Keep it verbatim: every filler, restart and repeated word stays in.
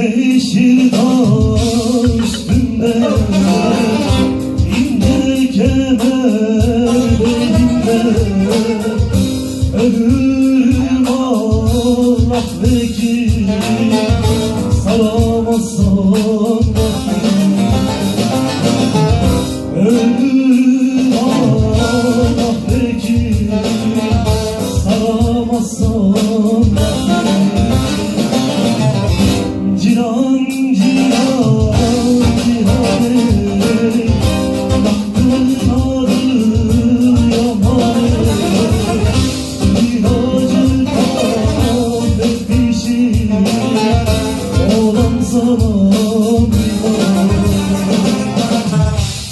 Yeşil dağ üstünde, ince kemer belinde, ölürüm Allah vekil, saramazsan vekil. Ölürüm Allah vekil, saramazsan vekil. Cinan, cinan, cihan ey, Hakkın adı yaman ey. Bir acı kahve pişir, olam sana